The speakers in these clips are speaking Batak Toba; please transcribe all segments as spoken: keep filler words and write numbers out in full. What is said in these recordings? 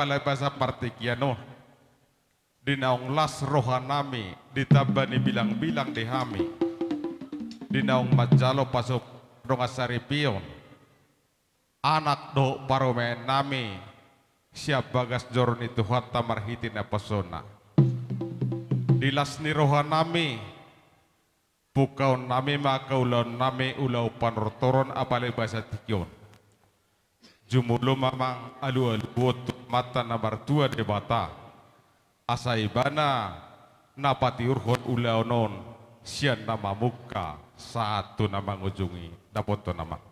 pala basa partingkian on. Di naung las rohanami, ditamba ni bilangbilang di hami. Di naung manjalo pasu-, dongan saripeon. Anak dohot parumaennami, sian bagas joro ni Tuhanta marhite naposona. Di las ni rohanami, pungkaonnami ma angka ulaonnami ulaon panortoron apala basa tingki on. Jumolo ma amang alualuhon tu Amanta na martua Debata. Asa Ibana na patiurhon ulaon on sian na mamungka sahat tu na mangujungi, dapothon amang.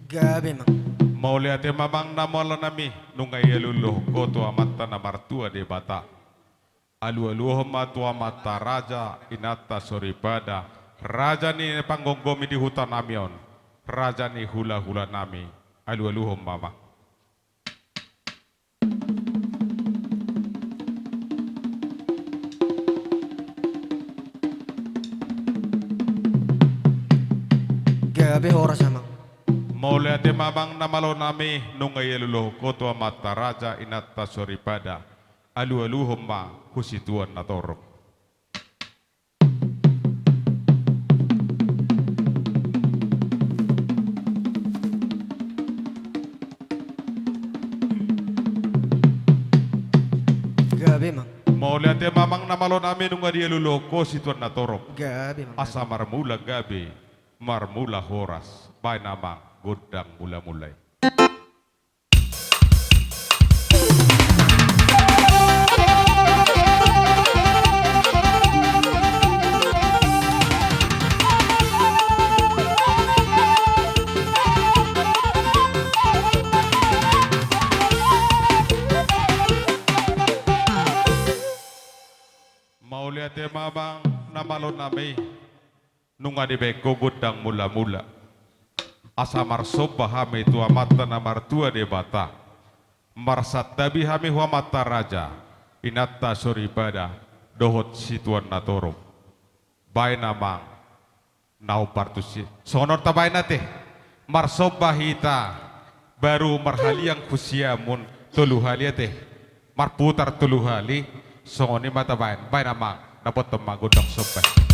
Gabe, Mang. Mauliate ma amang na malo nami, nunga dialualuhon ho tu Amanta na martua Debata. Alualuhon ma tu amanta raja, inanta soripada, raja ni panggomgomi di huta nami on, raja ni hulahula nami, alualuhon ma amang. Gabe horas amang. Mauliate ma amang na malo nami, nunga dialualuhon ho tu amanta raja, inanta soripada. Alualuhon ma hu situan na torop. Gabe amang. Mauliate ma amang na malo nami, nunga dialualuhon ho situan na torop. Gabe amang. Asa marmula gabe, marmula horas. Baen amang gondang mulamula i. Mauliate ma amang na malo nami. Nunga dibaen ho gondang mulamula. Asa marsomba hami tu Amanta na martua Debata. Marsantabi hami tu amanta raja, inanta soripada, dohot situan na torop. Baen amang na hombar tusi. Songon on tabaen ate. Marsomba hita baru marhaliang tu siamun tolu hali ate. Marputar tolu hali, songon i ma tabaen. Baen amang, dapothon ma gondang somba i.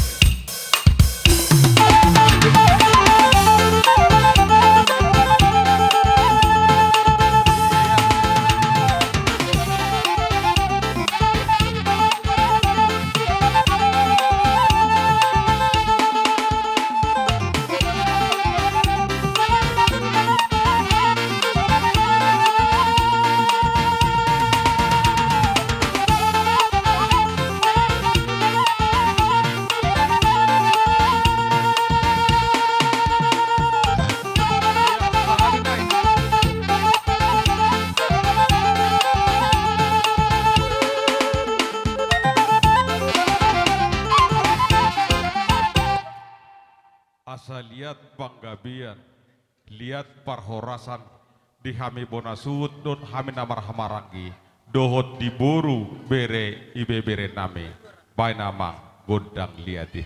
Asa liat panggabean, liat parhorasan di hami bona suhut dohot hami na marhahamaranggi, dohot di boru, bere, ibebere nami. Baen amang gondang liat i.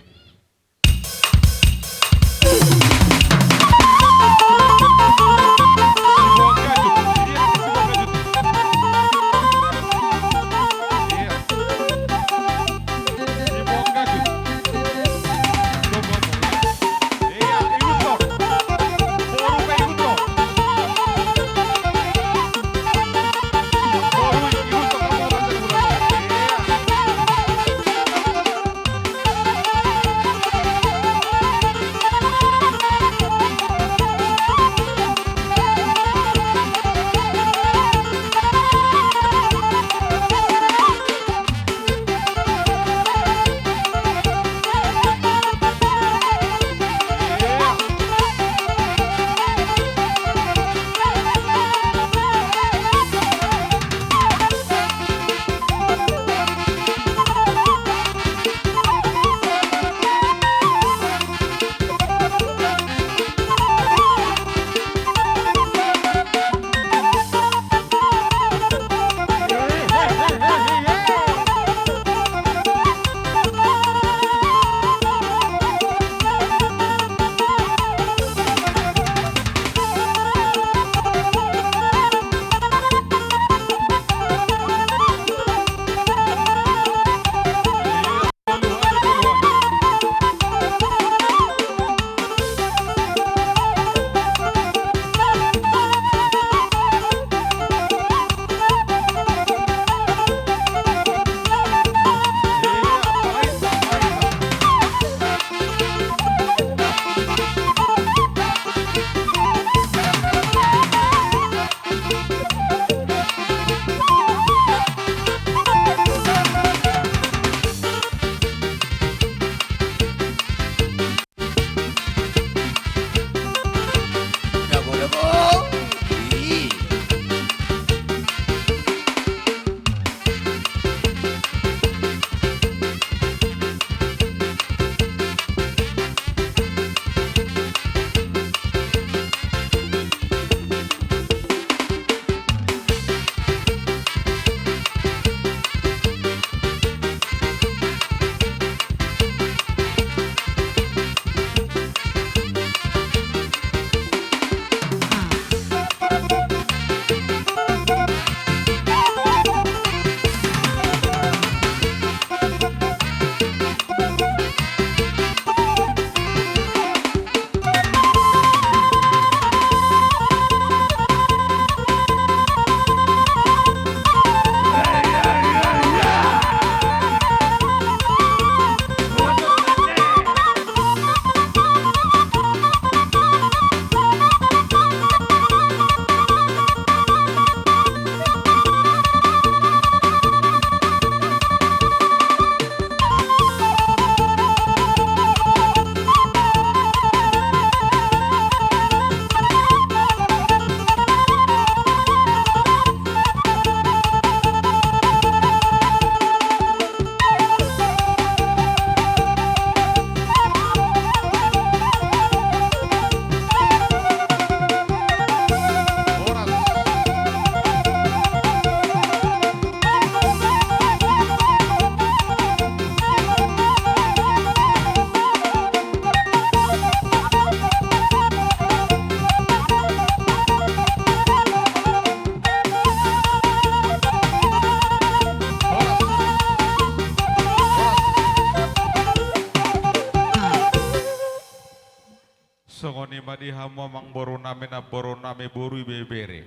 Songon i ma di hamu amangboru nami, namboru nami, boru, ibebere.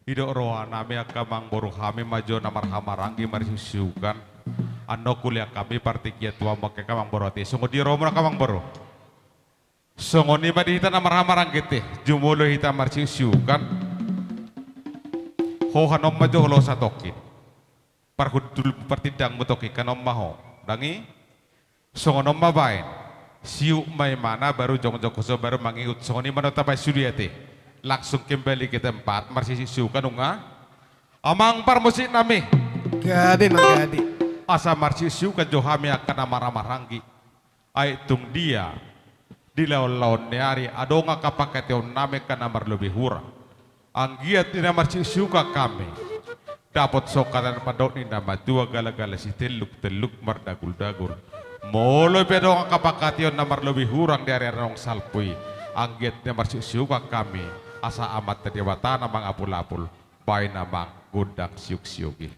Didok roha nami angka amangboru, hami ma jo na marhahamaranggi marsiuksiukan. Annon hulean hami partingkian tu hamu angka amangboru ate. Songon dia rohamuna angka amangboru? Songon i ma di hita na marhahamaranggi ate, jumolo hita marsiuksiukan. Ho hanon ma jo hulosa tongkin. Parhundul partindangmu tongkin hanon ma ho. Dang i? Songon on ma baen. Siuk ma imana baru jongjong hoso baru mangihut. Songon i ma na tabaen sude ate. Langsung kembali ke tempat marsiuksiukan nunga. Amang parmusik nami. Gabe ma gabe. Asa marsiuksiukan jo hami angka na marhahamaranggi. Ai tung dia di laonlaon ni ari adong angka panghataion nami angka na marlobi hurang. Anggiat di na marsiuksiukan hami dapot songon hata na mandok ni na matua, galagala sitelluk, telluk mardaguldagul. Molo pe adong angka panghataion na marlobi hurang di ari na naung salpu i, anggiat di na marsiuksiukan hami asa Amanta Debata na mangapulapul. Baen amang gondang siuksiuk i.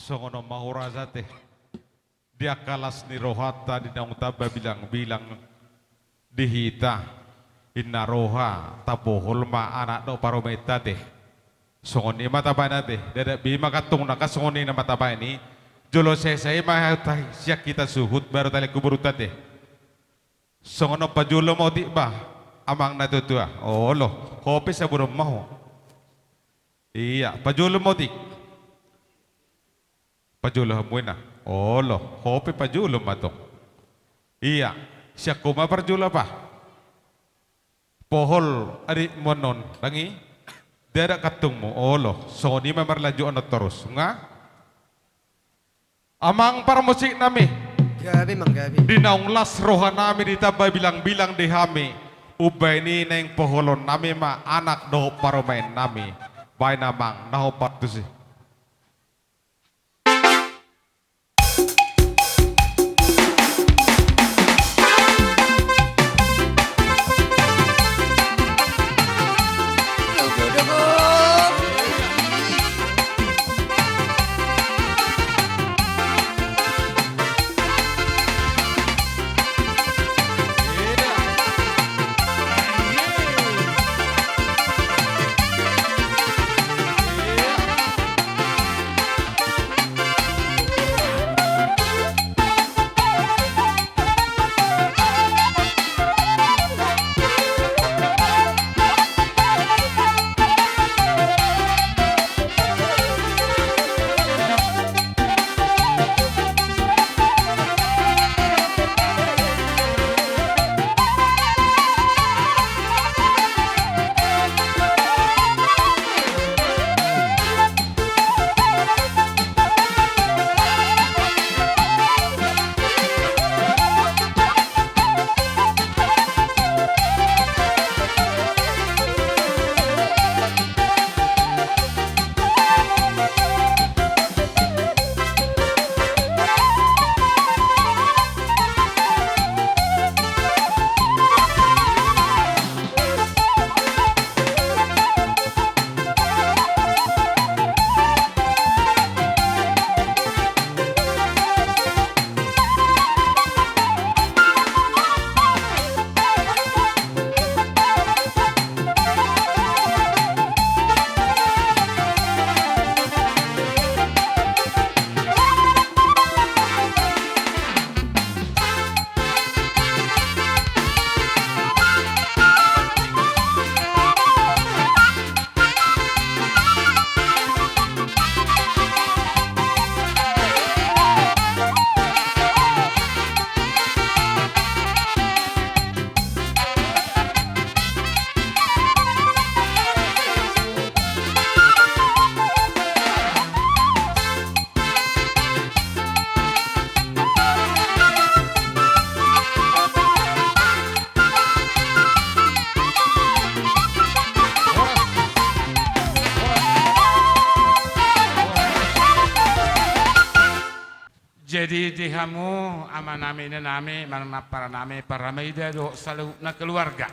Songon on ma hurasa ate. Di angka las ni rohanta di naung tamba bilangbilang di hita, inna roha tabohol ma anak dohot parumaenta ate. Songon i ma tabaen ate, ndada be i ma kantungna kan songon i na ma tabaen i. Jolo sae-sae ma hata sian hita suhut baru talingku borunta ate. Songon on pajolo ma otik ba, amang na tuatua. Olo, ho pe saburon ma ho. Ia, pajolo ma otik. Parjolo hamu inang. Olo, ho pe parjolo ma tong. Ia, sian ho ma parjolo apa? Pohol adikmu annon, ndang i? Dia adat kantungmu, olo. Songon i ma marlanjut annon torus. Nga? Amang parmusik nami. Gabe, Amang, gabe. Di naung las roha nami ditamba bilang-bilang di hami. Umbahen i naeng poholon nami ma anak dohot parumaen nami. Baen amang, na hombar tusi. Jadi di hamu amanami, inanami, manang na paranami, paramaida dohot saluhutna keluarga.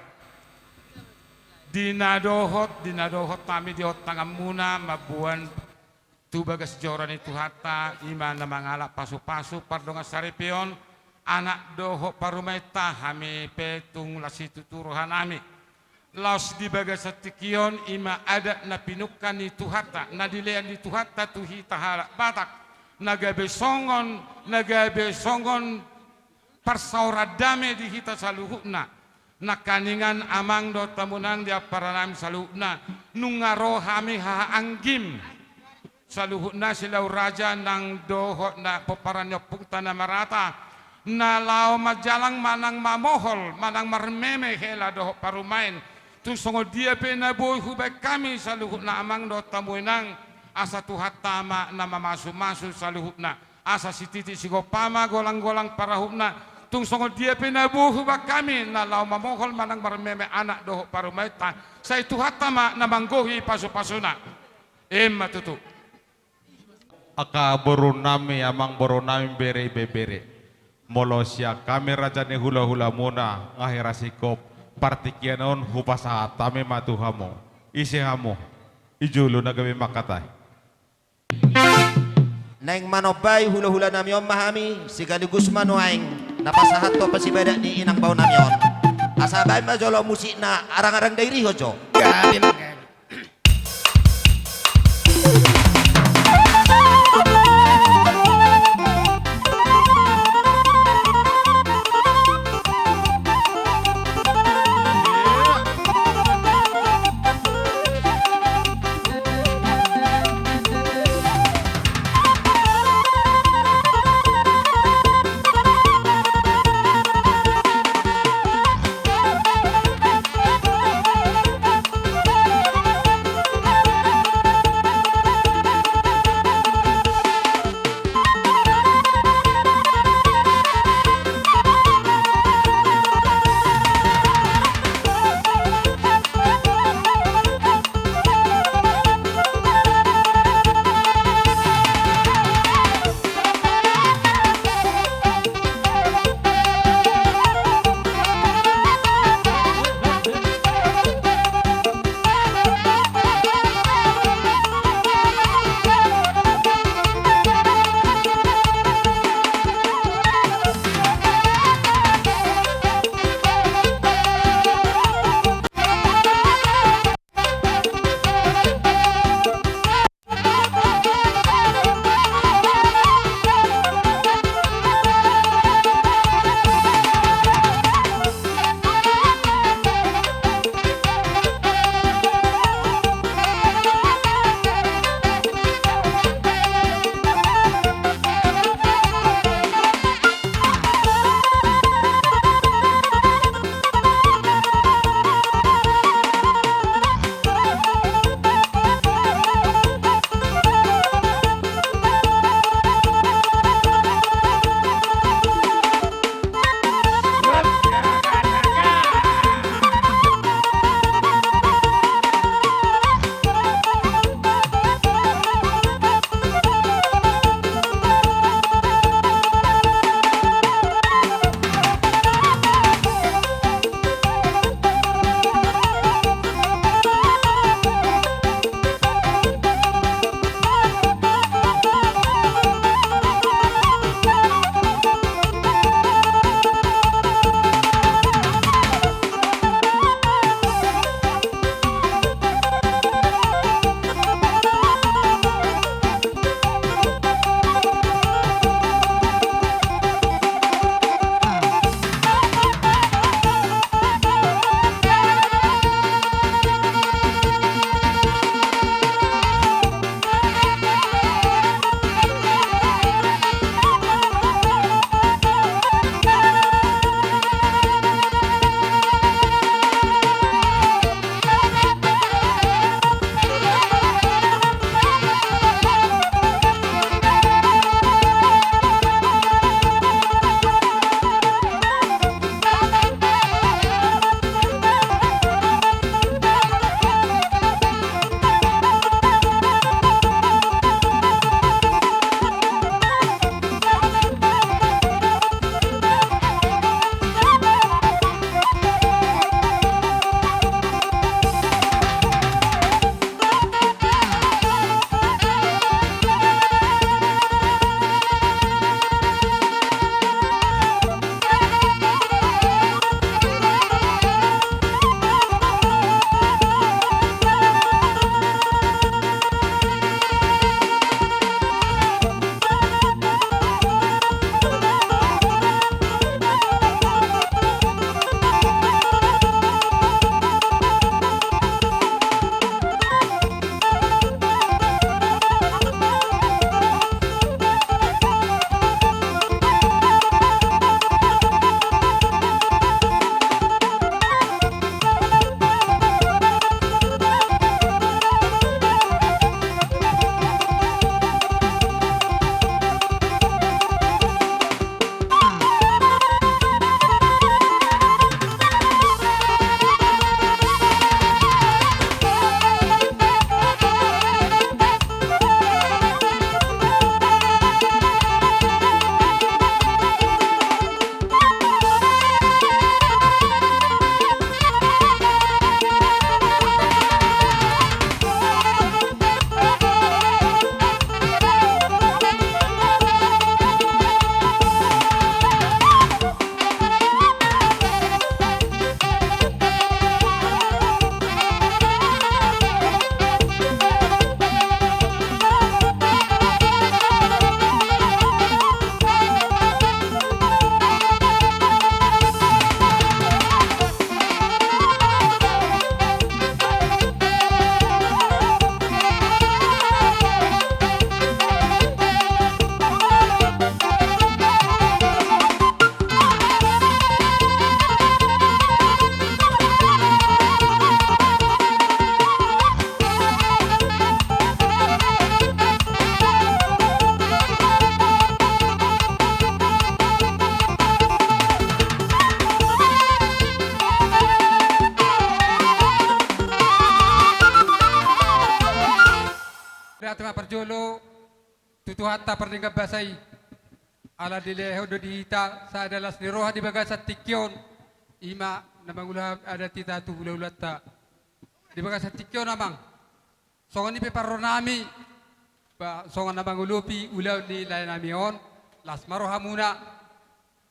Di na dohot, di na dohot hami di hot tanganmuna mamboan tu bagas joro ni Tuhanta, i ma na mangalap pasupasu pardongan saripeon, anak dohot parumaenta, hami pe tung las situtu rohanami. Laos di bagasan tingki on, i ma adat na pinungka ni Tuhanta, na dilean ni Tuhanta tu hita halak Batak, na gabe songon, na gabe songon parsaoran dame di hita saluhutna. Nangkiningan amang dohot hamu inang di amparanami saluhutna, nunga ro hami haha anggim. Saluhutna Silau Raja nang dohot na pomparan ni ompungta na marata, na laho manjalang manang mamohol, manang marmeme hela dohot parumaen. Tung songon dia pe na boi hubaen hami saluhutna amang dohot hamu inang, asa Tuhanta ma na mamasumasu saluhutna. Asa sititi sigompa ma golang-golang parahutna. Tung songon dia pe na boi hubaen hami na laho mamohol manang marmeme anak dohot parumaenta, sai Tuhanta ma na manggohi pasupasuna. Emma tutu. Angka borunami, amang borunami, bere ibebere. Molo sian hami raja ni hulahulamuna nga hira singkop, partingkian on hupasahat hami ma tu hamu. Ise hamu? I jolo na gabe mangkatai. Naeng manombai hulahulanami on ma hami, sekaligus ma nuaeng na pasahathon pasibadak ni inang baonami on. Asa baen ma jolo musikna, arang-arang dairi hojo. Gabe ma gabe. Mauliate ma parjolo tu Tuhanta pardenggan basa i. Ala dilehon do di hita sada las ni roha di bagasan tingki on. I ma na mangula adat hita tu hulahulanta di bagasan tingki on, amang. Songon i pe parro nami, ba, songon na mangolopi ulaon ni lae nami on, las ma rohamuna.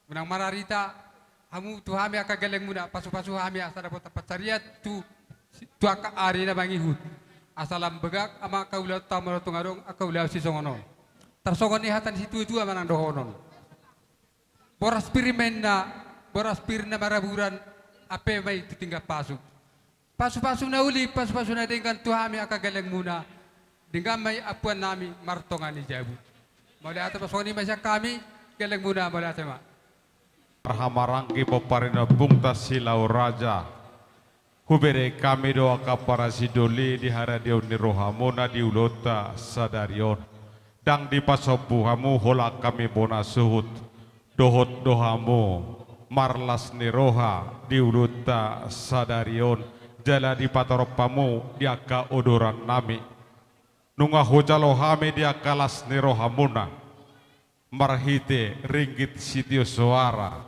Unang mararita hamu tu hami angka gellengmuna, pasupasu hami asa dapotan pansarian tu, tu angka ari na mangihut. Asa lam bagak ma angka ulaonta molo tung adong angka ulaon sisongon on. Tarsongon ni hata ni situatua ma nang dohonon. Boras pir ma inna, boras pir na maraburan, ampe ma i tu tinggan pasu. Pasupasu na uli, pasupasu na denggan tu hami angka gellengmuna. Denggan ma i ampuan nami martonga ni jabu. Mauliate ma, songon i ma sian hami, gellengmuna, mauliate ma. Marhamaranggi pomparan ni ompungta Silau Raja. Hubereng hami do angka parasi doli di haradeon ni rohamuna di ulaonta sadari on. Ndang dipasombu hamu holan hami bona suhut. Dohot do hamu marlas ni roha di ulaonta sadari on, jala dipatorop hamu di angka odoran nami. Nunga hujalo hami di angka las ni rohamuna marhite ringgit sitio soara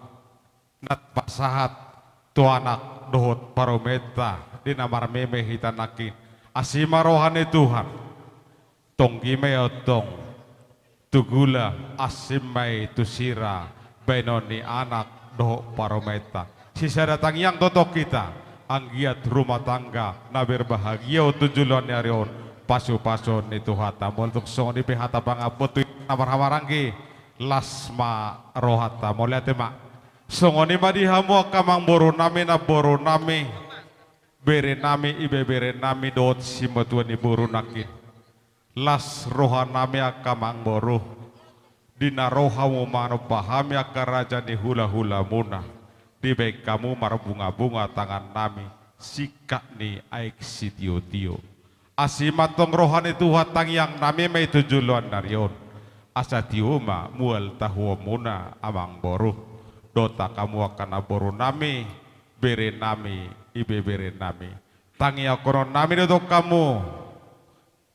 na pasahat tu anak dohot parumaenta di na marmeme hita nangkin. Asi ma roha ni Tuhan. Tonggi ma i antong tu gula, asi ma i tu sira, baenon ni anak dohot parumaenta. Sisada tangiang do tong hita, anggiat rumah tangga na berbahagia on tu joloan ni ari on, pasupasuon ni Tuhanta. Molo tung songon i pe hata pangampu tu na marhamaranggi, las ma rohanta, mauliate ma. Songon i ma di hamu angka amangboru nami, namboru nami, bere nami, ibebere nami dohot simatua ni boru nangkin. Las roha nami angka amangboru, di na ro hamu manompa hami angka raja ni hulahulamuna, dibaen hamu marbungabunga tangan nami singkat ni aek sitiotio. Asi ma antong roha ni Tuhan, tangiang nami ma i tu joloan ni ari on. Asa tio ma mual tahuonmuna amangboru. Dohot hamu angka namboru nami, bere nami, ibebere nami. Tangianghonon nami do tong hamu.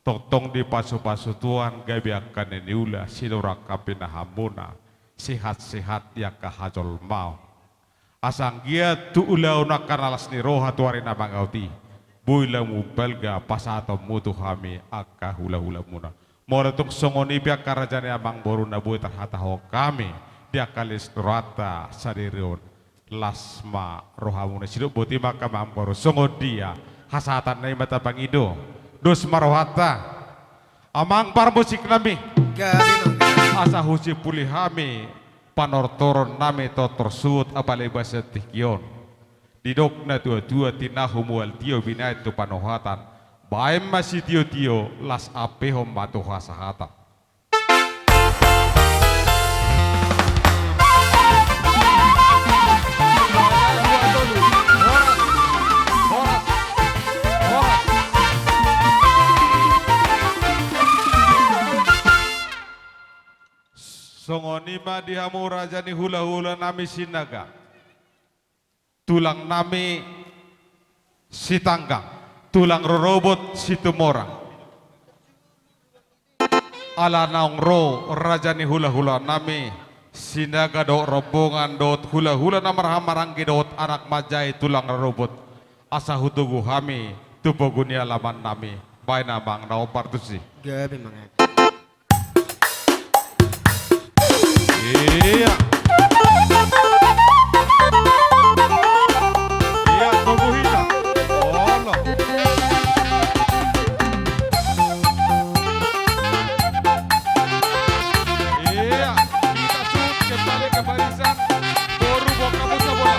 Tongtong dipasupasu Tuhan gabe angka na niula, sinorang hapinahanmuna, sehat-sehat di angka hajolmaon. Asa anggiat tu ulaon angka na las ni roha tu ari na mangihut i, boi lam umbalga pasahatonmu tu hami angka hulahulamuna. Molo tung songon i pe angka raja ni amangboru na boi tarhatahon hami di angka las ni rohanta sadari on. Las ma rohamuna. Sidok boti ma angka amangboru, songon dia hasahatan nami ma tapangido. Dos ma rohanta. Amang parmusik nami. Gabe ma. Asa husimpuli hami panortoron nami tortor suhut apala di bagasan tingki on. Didok natuatua, tinahu mual tio binahen tu panuhatan. Baen ma sitiotio, las ampehon ma tu hasahatan. Songon i ma di hamu raja ni hulahula nami Sinaga. Tulang nami Sitanggang, tulang rorobot Situmorang. Ala naung ro raja ni hulahula nami Sinaga dohot rombongan dohot hulahula na marhahamaranggi dohot anak manjae tulang rorobot. Asa hutogu hami tu pogu ni alaman nami. Baen amang na ompar tusi. Gabe mangan. Ia. Ia, tubuh hita. Olo. Ia, hita suhut kembali ke barisan. Boru, boka, busa, bola.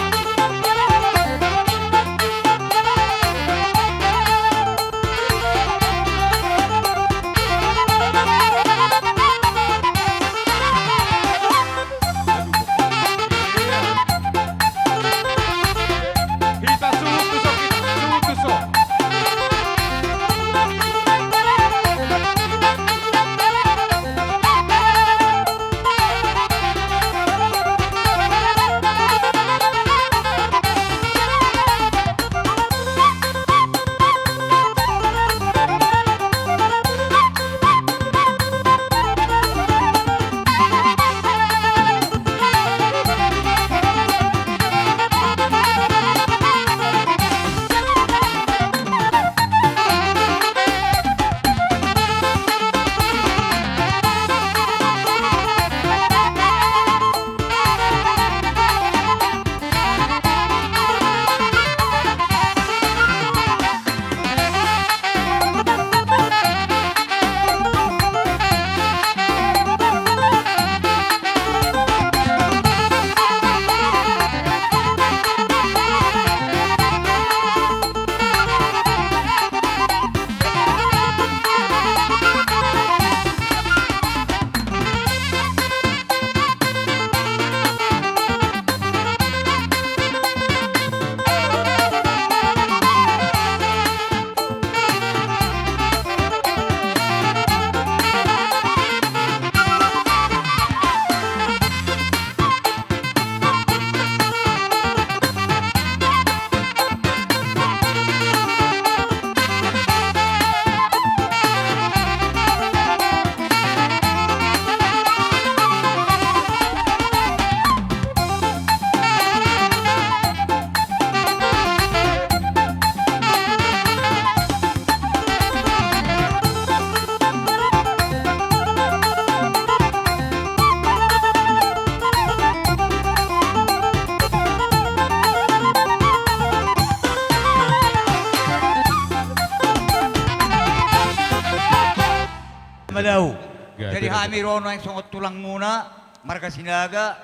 Madao. Jadi hami ro nuaeng songon tulangmuna marga Sinaga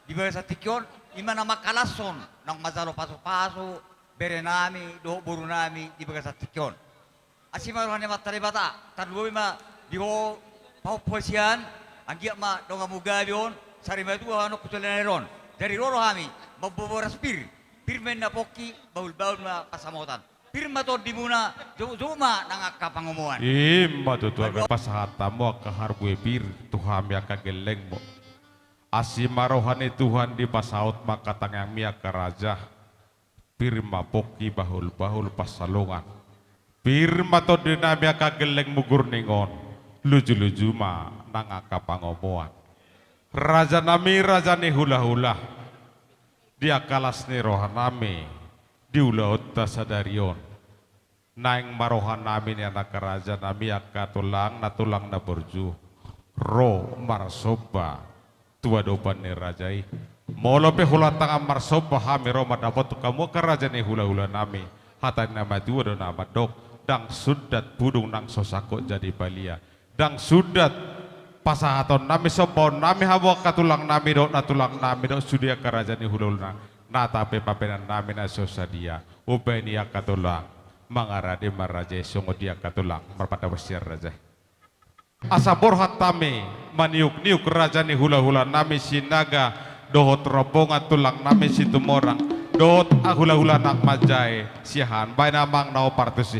di bagasan tingki on, ima na mangkalashon, naung manjalo pasupasu berenami dohot borunami di bagasan tingki on. Asi ma roha ni Amanta Debata, tarlumobi ma di ho pahompu hasian, anggiat ma donganmu gabe on sarimatua, nongku tu leleng on. Jadi ro do hami mamboan boras pir, pir ma ninna pongki, bahulbahul ma pansamotan. Pir ma tondimuna, jomukjomuk ma nang angka pangomoan. Ima tutu. Pasahat hamu angka harbue pir tu hami angka gellengmu. Asi ma roha ni Tuhan, dipasaut ma angka tangiangmi angka raja. Pir ma pongki, bahulbahul pansalongan. Pir ma tondinami angka gelleng mugurning on. Lujuluju ma nang angka pangomoan. Rajanami, raja ni hulahula, di angka las ni rohanami di ulaonta sadari on, naeng ma rohanami nian angka rajanami, angka tulang na, tulang na burju, ro marsomba tu adopan ni raja i. Molo pe hulantangan marsomba hami ro mandapothon hamu angka raja ni hulahulanami, hata ni na matua do na mandok: Ndang sundat pudung nang so sangkot jadi palia. Ndang sundat pasahatonnami, sombaonnami hamu angka tulangnami dohot natulangnami dohot sude angka raja ni hulahulanami, nata pe papenannami na so sadia. Umbahen i angka tulang, mangarade ma raja i. Songon dia angka tulang, marpandapot sian raja i. Asa borhat hami maniukniuk raja ni hulahulanami Sinaga dohot rombongan tulangnami Situmorang dohot hulahula nang manjae siahaan. Baen amang na ompar tusi.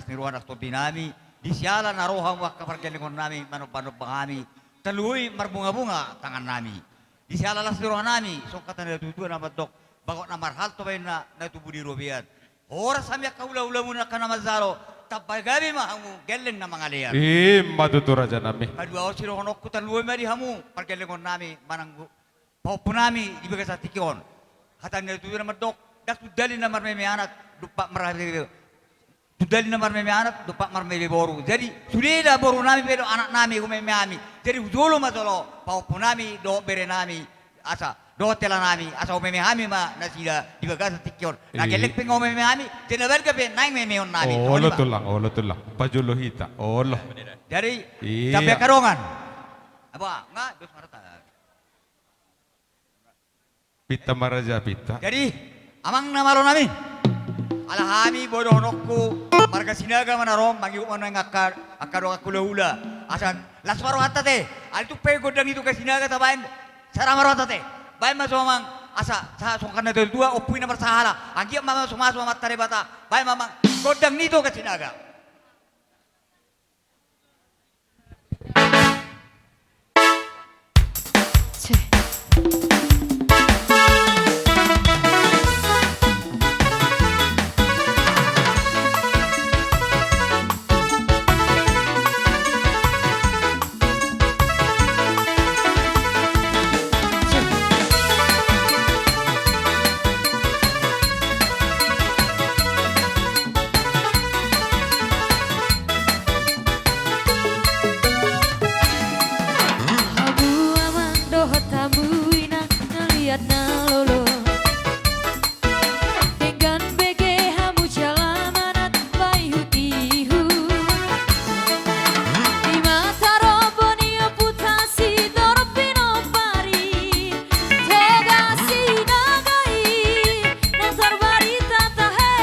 ni roha nang tondi nami, di siala na ro hamu angka pargellengon nami manomba-nomba hami, taluhon i marbunga-bunga tangan nami. Di siala las ni roha nami, songon hata ni natuatua na mandok, bagot na marhalto baen na, na tubu di robean. Horas hami angka hula-hula muna angka na manjalo, tamba gabe ma hamu gelleng na mangalean. I ma tutu raja nami. Paduahon sidohononku, taluhon ma di hamu pargellengon nami manang pahompu nami di bagasan tingki on. Hata ni natuatua na mandok, ndang tu dali na marmeme anak, dompak marmeme, tu dali na marmeme anak, dompak marmeme boru. Jadi sude da boru nami pe dohot anak nami umeme hami. Jadi hujolo ma jolo pahompu nami dohot bere nami, asa dohot hela nami, asa umeme hami ma nasida di bagasan tingki on. Na gelleng pe nga umeme hami, jadi na balga pe naeng memehon nami. Olo tulang, olo tulang. Pajolo hita, olo. Jadi, iya, sampe angka dongan. Apa? Nga dos marata. Pinta ma raja, pinta. Jadi, amang na malo nami, ala hami, boi dohononku, marga Sinaga ma na ro, mangihut ma nuaeng angka, angka dongan hula-hula. Asa las ma rohanta te. Alai tung pe gondang ni Toga Sinaga tabaen, sara ma rohanta te. Baen ma jo amang, asa songon hata ni natuatua, ompu i na marsahala. Anggiat ma mamasu-masu Amanta Debata. Baen ma amang, gondang ni Toga Sinaga. Hamu amang dohot hamu inang na liat na lolo. Denggan bege hamu jala manat paihut-ihut. Ima tarombo ni ompunta sitorop pinompar i, Toga Sinaga i, na tarbarita tahe.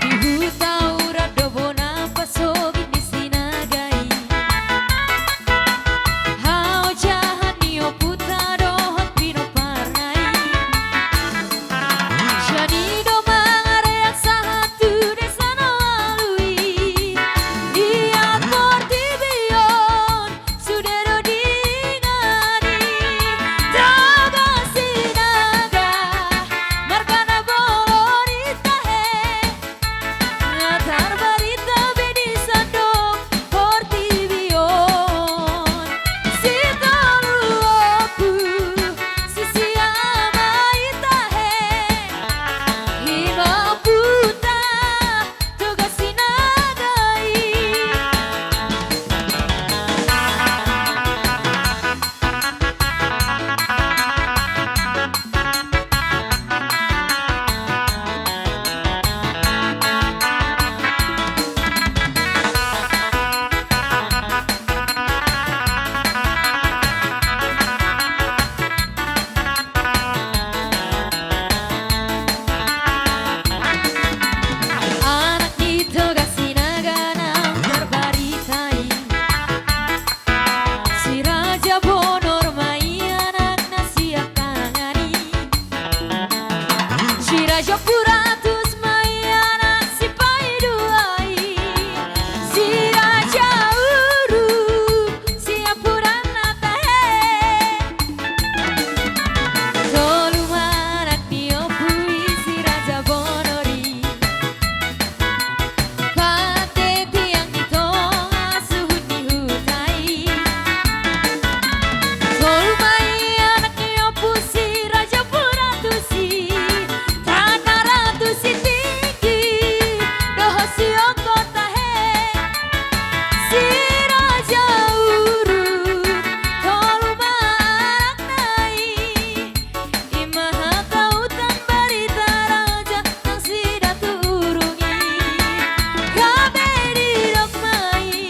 Di huta urat do bona pasogit ni Sinaga i. Haojahan ni ompunta dohot pinomparna i. Sian i do mangareak sahat tu desa na ualu i. Ia portibi on sude do dingani. Toga Sinaga marga na bolon i tahe. Na tarbarita be di sandok portibi on. Sitolu ompu, sisiama i tahe. Ima ompunta Toga Sinaga i. Anak ni Toga Sinaga na tarbarita i. Si Raja Bonor ma i anakna siangkangan i. Si Raja Puratus ma i anak sipaidua i. Si Raja Uruk siampudanna tahe. Tolu ma anak ni ompu i si Raja Bonor i. Pande tiang di tonga suhut ni huta i. Tolu ma i anak ni ompu si Raja Puratus i. Tana Ratu Sitinggi dohot si Ongko tahe. Si Raja Uruk tolu ma anakna i. Ima hata utan barita raja nang sida tu urung i. Gabe didok ma i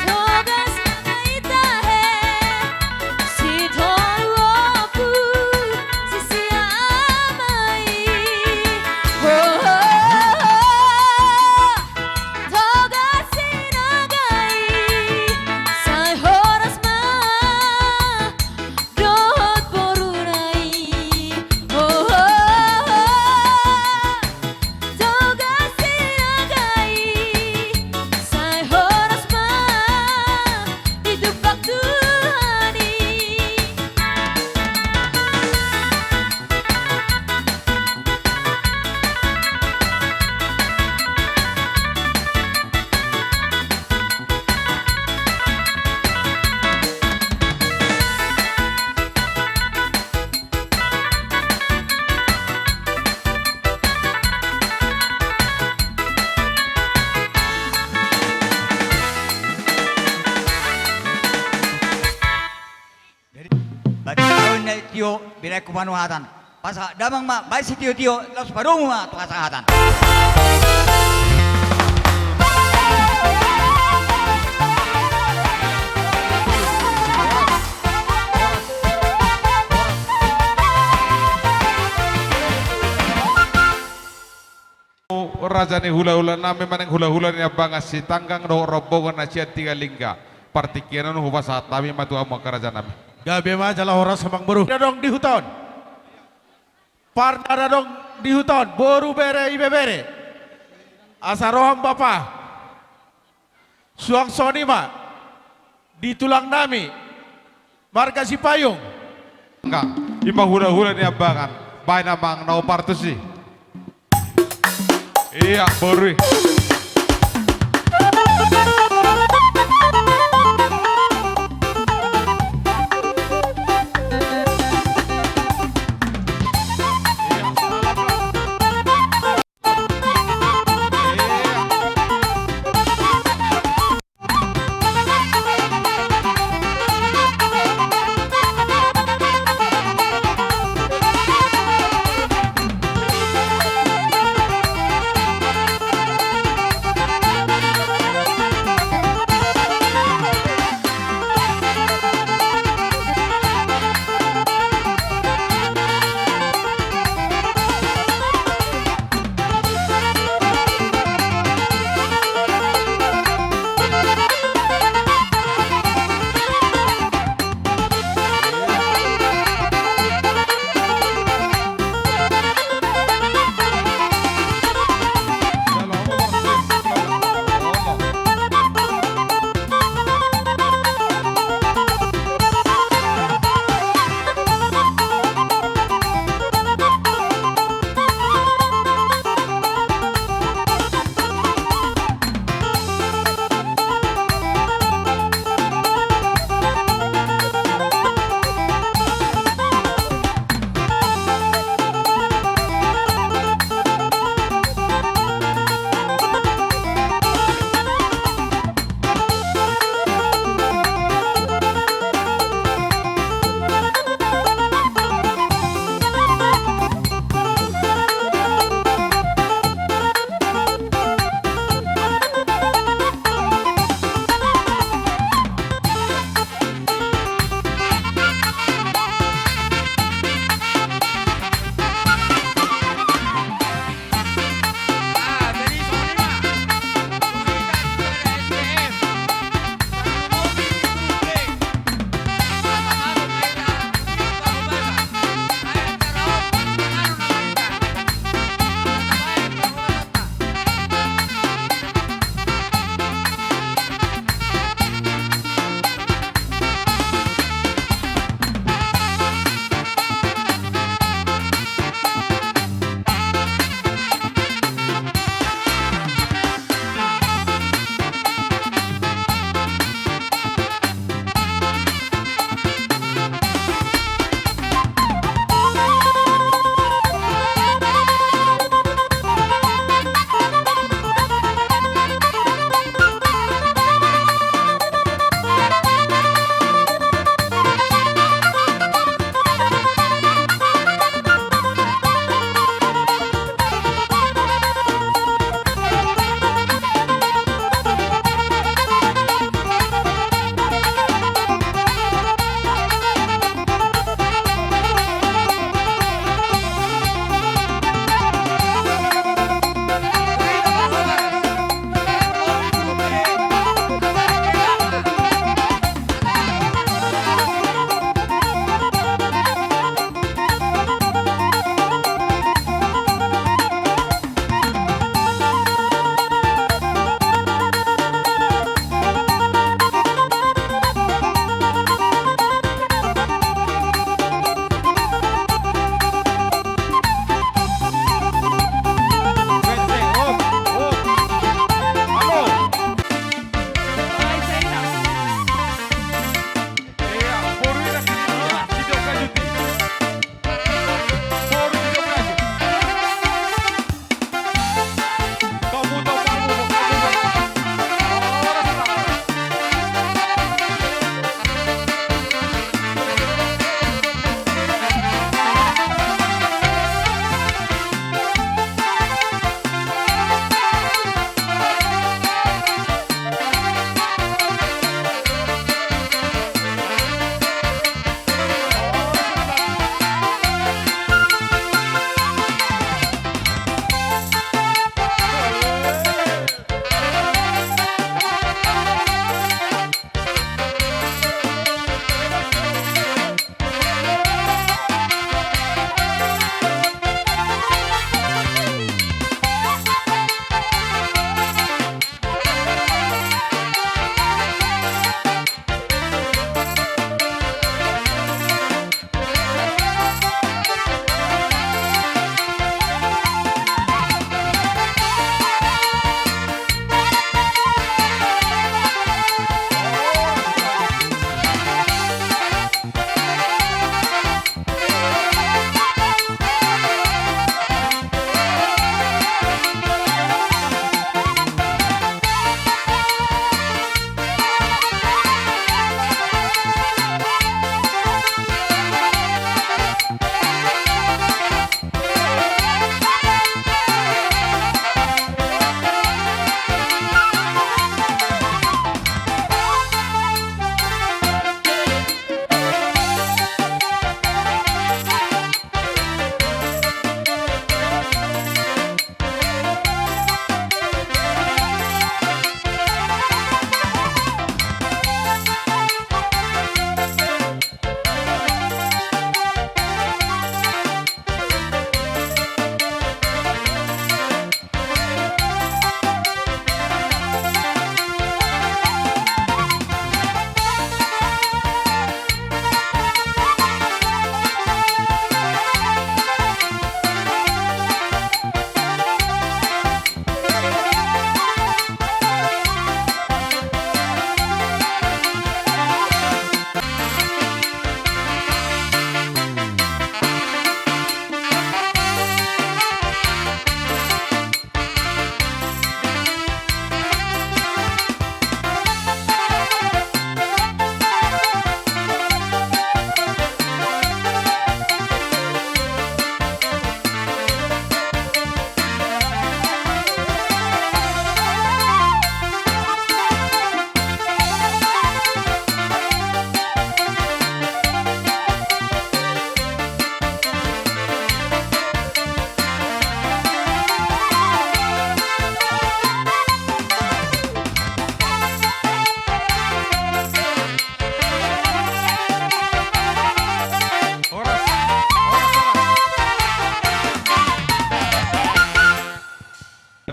Toga Sinaga i tahe. Sitolu ompu sisiama i. Ho, ho, ho, ho. Binahen tu panuhatan. Pasahat damang ma baen sitiotio, laos padomu ma tu hasahatan. Raja ni hulahula nami manang hulahula ni Ambangan Sitanggang dohot rombongan na sian Tiga Lingga. Partingkian on hupasahat hami ma tu hamu angka raja nami. Gabe ma jala horas amangboru. Adong di huta on. Parna adong di huta on, boru, bere, ibebere. Asa roham bapa. Suang songon i ma di tulang nami marga Sipayung. Nga, i ma hulahula ni Ambangan, baen amang na opat tusi. Ia, boru i.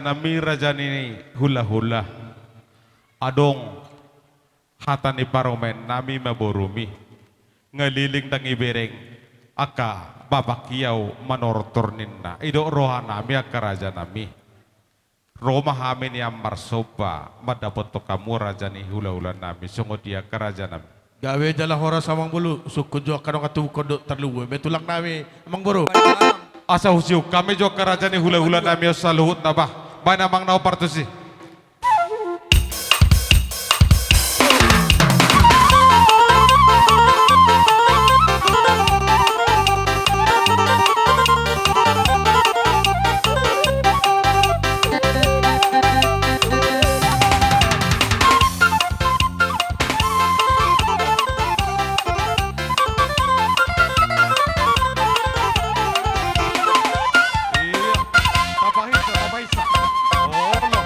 Nami raja ni hulahula, adong hata ni parumaennami ma borumi, nga leleng ndang ibereng angka bapak i au manortor ninna. Didok rohanami angka rajanami, ro ma hami nian marsomba mandapothon hamu raja ni hulahulanami. Songon i angka rajanami. Gabe jala horas amangboru, sungkun jo angka dongan tubuhon dohot tarlumobi ma tulangnami amangboru. Asa husiuk hami jo angka raja ni hulahulanami on saluhutna bah. Baen amang na ompar tusi. Iya, tapahinsa, tapahinsa. Olo.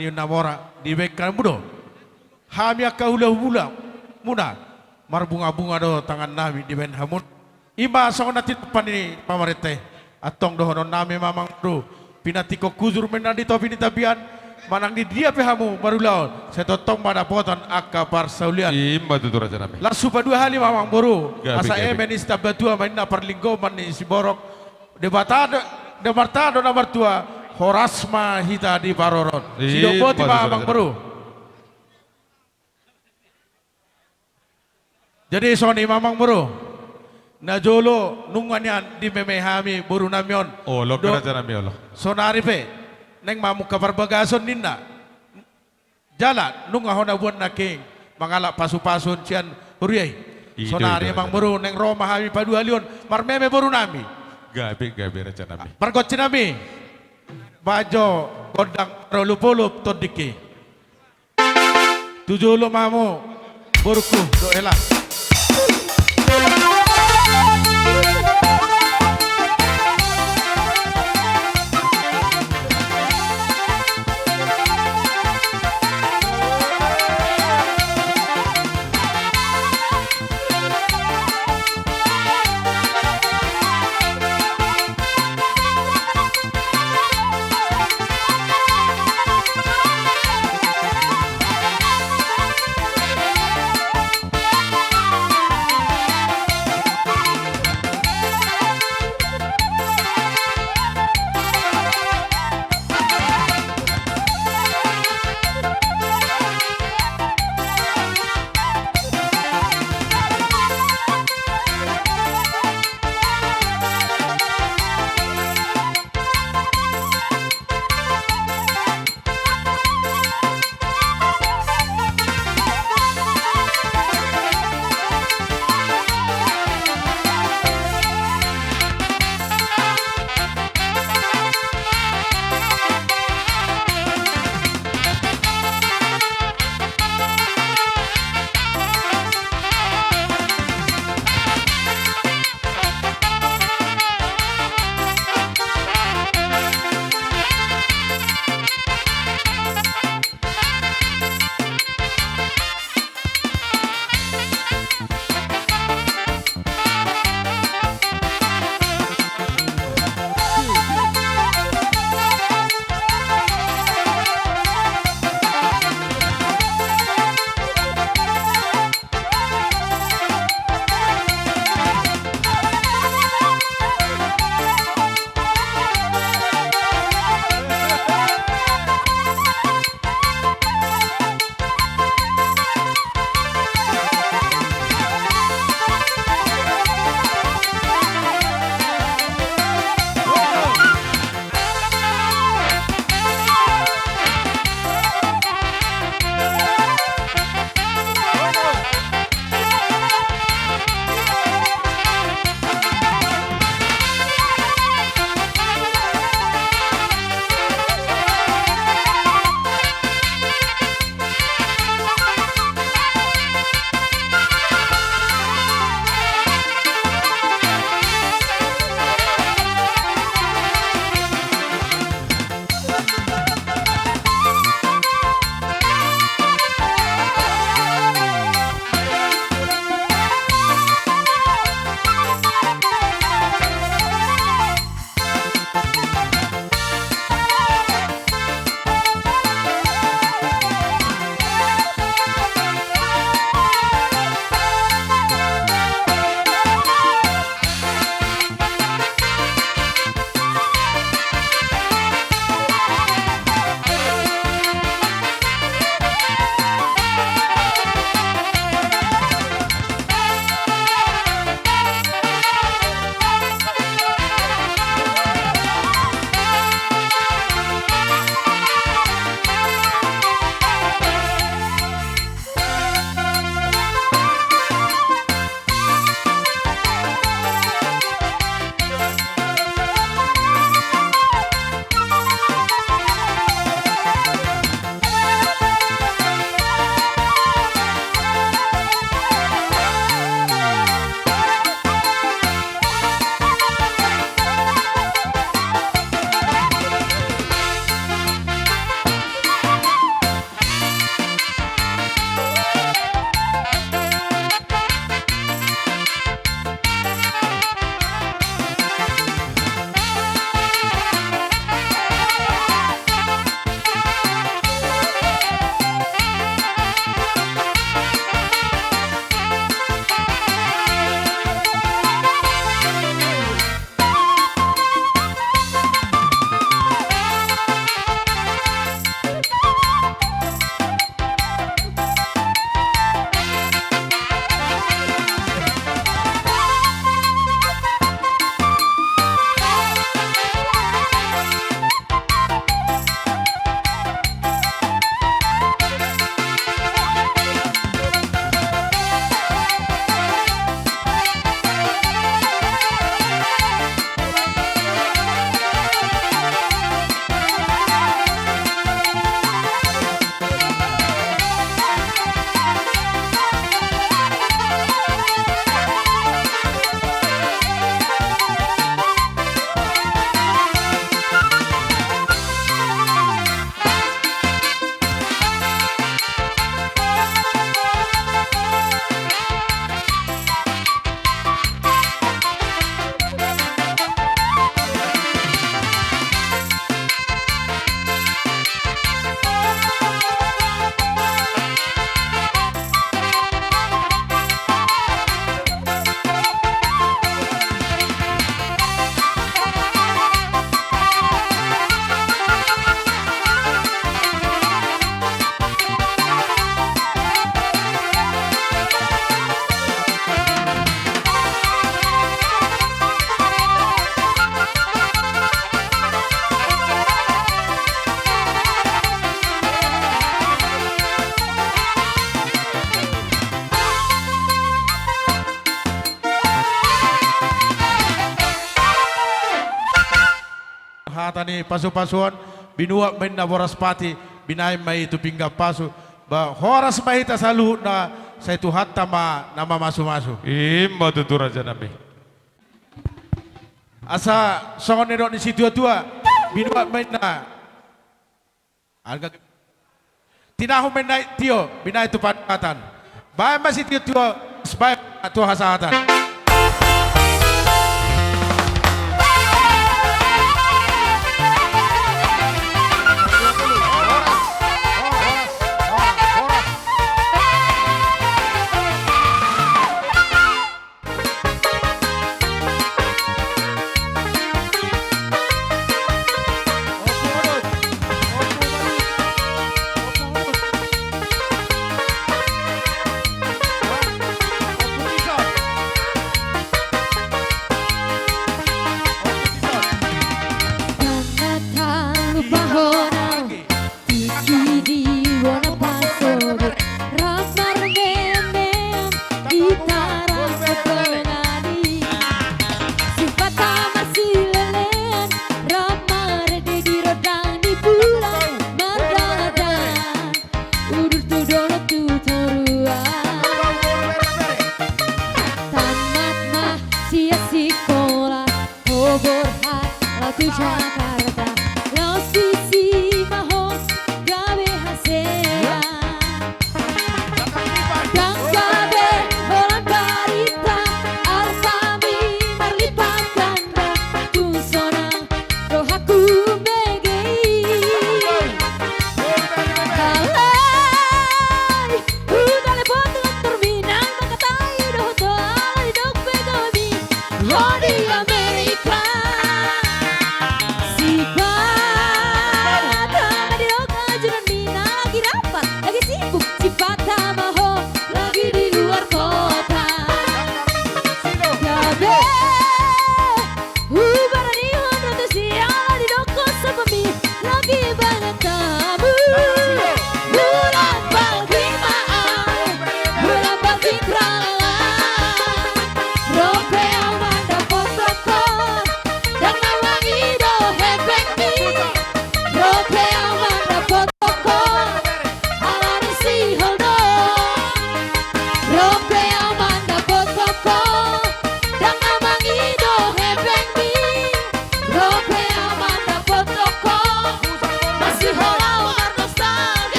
Ni na mora dibaen hamu do hami angka hulahula muna, marbungabunga do tangannami dibaen hamu. I ma songon na tinompa ni pamarenta i. Antong dohononnami ma amang boru, pinantikhon hujur ma inna di topi ni tapian, manang di dia pe hamu marulaon, sai tongtong ma dapotan angka parsaulian. I ma tutu rajanami. Laos hupadua hali ma amang boru, gabe, asa gabe. Eme ni sitambatua ma inna parlinggoman ni siborok. Debata do, Debata do na martua, horas ma hita diparorot. Sidok boti ma amang boru. Jadi songon i ma amang boru. Na jolo nunga nian dimeme hami borunami on. Olo, do, rajanami, olo. Sonari pe naeng mamungka parbagason ninna. Jala nunga hona buan nangkin mangalap pasupasu on sian huria i. Sonari amang boru naeng ro ma hami paduahalion marmeme borunami. Gabe, gabe rajanami. Pargonsinami. Bahen jo gondang marolopolop tondingki. Tu jolo ma hamu borungku, dohot hela. hata ni pasu-pasu on, binuat ma inna boras pati, binahen ma i tu pinggan pasu, ba horas ma hita saluhutna, sai Tuhanta ma na mamasumasu. I ma tutu rajanami. Asa songon nidok ni situa-tua, binuat ma inna. Arga tinahun ma inna i tio, binahen tu panungatan. Baen ma sitio-tio, baen tu hasahatan. Tingki di bona pasogit, ramar memem di tarang potongani. Sipata marsilelean, ramar di rondang di bulan mardalan. Udur tu dolok tu toruan. Tamat ma sian sikola, ho borhat laho tu Jakarta.